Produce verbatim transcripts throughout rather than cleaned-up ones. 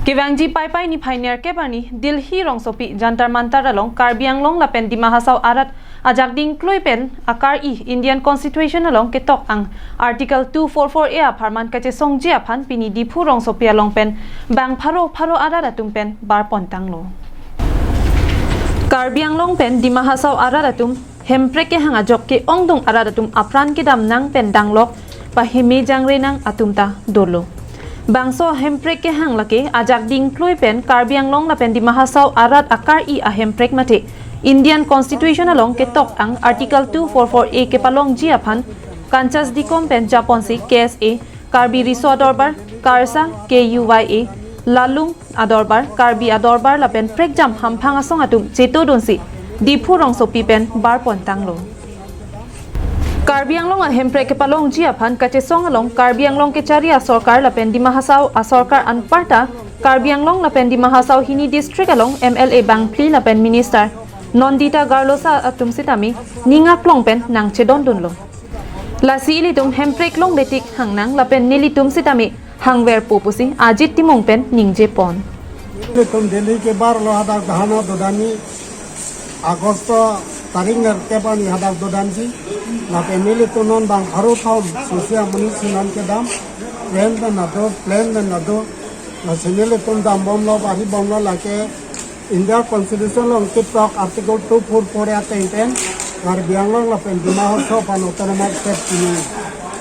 Kevangji Paipai niphai nerkep arni Delhi rongsopi Jantar Mantar along Karbi Anglong lapen Dima Hasao arat ajak dingklui pen akar-i Indian Constitution along ketok ang Article two four four A apharman kachesongji aphan pini Diphu rongsopi along pen bang pharo pharo arat atum pen barpon tanglo. Karbi Anglong pen Dima Hasao arat atum hemprek kehang ajok ke-ongdung arat atum apran kedam nang pen danglok paheme jangre nang atum ta dolo. Bangso hemprek kehang lake ajak dingklui pen Karbi Anglong lapen Dima Hasao arat akar-i ahemprek mate Indian Constitution along ketok ang Article two four four A kepalongji aphan Kanchas Dikom pen japonsi K S A, Karbi Riso Adorbar, KARSA, K U Y A, Lalung Adorbar, Karbi Adorbar lapen prekjam hamphang asong atum chetodunsi Diphu rongsopi pen barpon tanglo. Karbi Anglong ahemprek kepalongji aphan kachesong along Karbi Anglong kechari asorkar lapen Dima Hasao asorkar anparta Karbi Anglong lapen Dima Hasao hini district along M L A bangphli lapen minister Nandita Garlosa atum sitame ning aklong pen nangchedondunlo. Lasi ilitum hemprek longle tik hangnang lapen nelitum sitame hangverpo pusi Ajit Timung pen ningjepon. Nelitum Delhi kebarlo hadak dharna dodamji August tarik nerkep arni hadak dodamji. Lapen nelitum non bang pharo thom susia amonit si non kedam. Plan pen ado, plan pen ado. Lasi nelitum dambomlo, baribomlo lake India Constitution along ketok Article two four four A ateng pen Karbi Anglong lapen Dima Hasao aphan Autonomous State pini.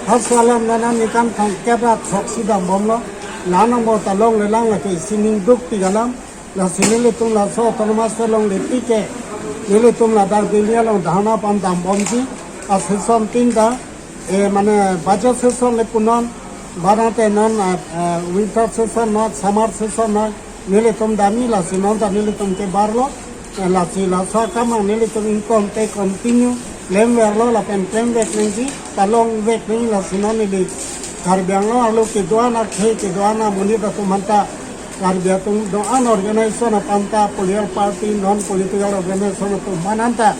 Hasi alam nana nikan thangkep rat soksi dambomlo. La-an angbong ta longlelang lake isi ning dukpik alam. Lasi nelitum laso Autonomous State longle tik ke nelitum ladak Delhi along dharna pen dambomji. A session tinta, eh, mane budget session le punon, barang te non, eh, eh, winter session non, summer session non, nelitum damji. Lasi non ta nelitum kebarlo, eh, lasi laso akam nelitum ingkoi te continue klemverlo lapen klemvek nangji, palongvek nangji. Lasi non neli Karbi Anglong arlo kedo-an akhei, kedo-an amonit atum aphanta, Karbi atum do-an organization aphanta, political party, non political organization atum aphan anta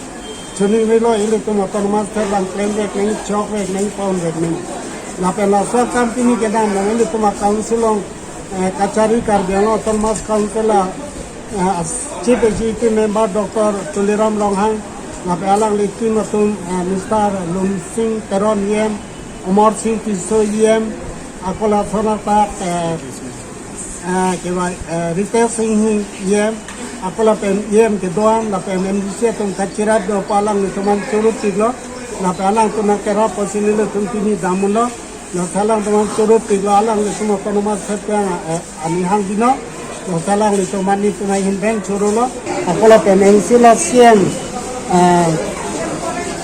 choningrilo, ilitum Autonomous State bang klemvek nangji, chokvek nangji, ponvek nangji. Lapen laso akam pini kedam nang ilitum a-council along, eh, kachari Karbi Anglong Autonomous Council a, eh, Chief Executive Member Doctor Tuliram Ronghang, lapen alangli team atum, eh, Mister Lumsing Teron E M, Amarsing Tisso E M, ako lason athak, eh, eh, kevai, eh, Ritesh Enghi E M, ako lapen E M kedo-an, lapen M D C atum kachirap do pu alanglitum aphan choro tiklo, lapen alangtum nangkerap pusi nelitum pini damlo, laso alangtum aphan choro tiklo, alanglitum Autonomous State pen, eh, ani hangdino, laso alanglitum aphan nelitum ahin pen chorolo, ako lapen M C la C M, eh,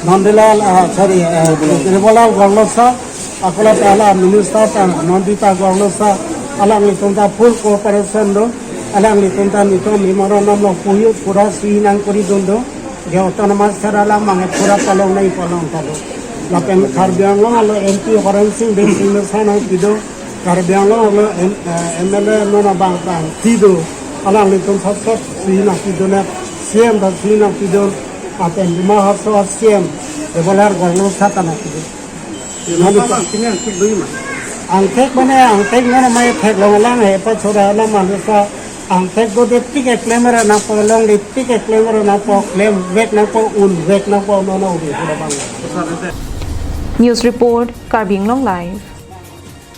Nandilal, ah, sorry, eh, Debolal Gorlosa, ako lapen hala minister ta Nandita Gorlosa, alanglitum ta full cooperation do, alanglitum ta nelitum memorandum along puyu pura suhi nangkori dun do, je Autonomous State alam abang pura palong nangji palong ta do. Lapen Karbi Anglong arlo M P Horen Sing Bey si mesa nangpido, Karbi Anglong arlo M-, eh, M L A non abang ta tido, alanglitum sat sat suhi nangpido na, C M ta suhi nangpido, lapen Dima Hasao C M Debolal Gorlosa ta nangpido. Angthek mane angthek non amei theklong alang he pa chora alam alusa angthek do de tik keklem ra nangpo, longle tik keklem ra nangpo, klemvek nangpo, unvek nangpo, non non uri pura bang. News report, Karbi Anglong Live.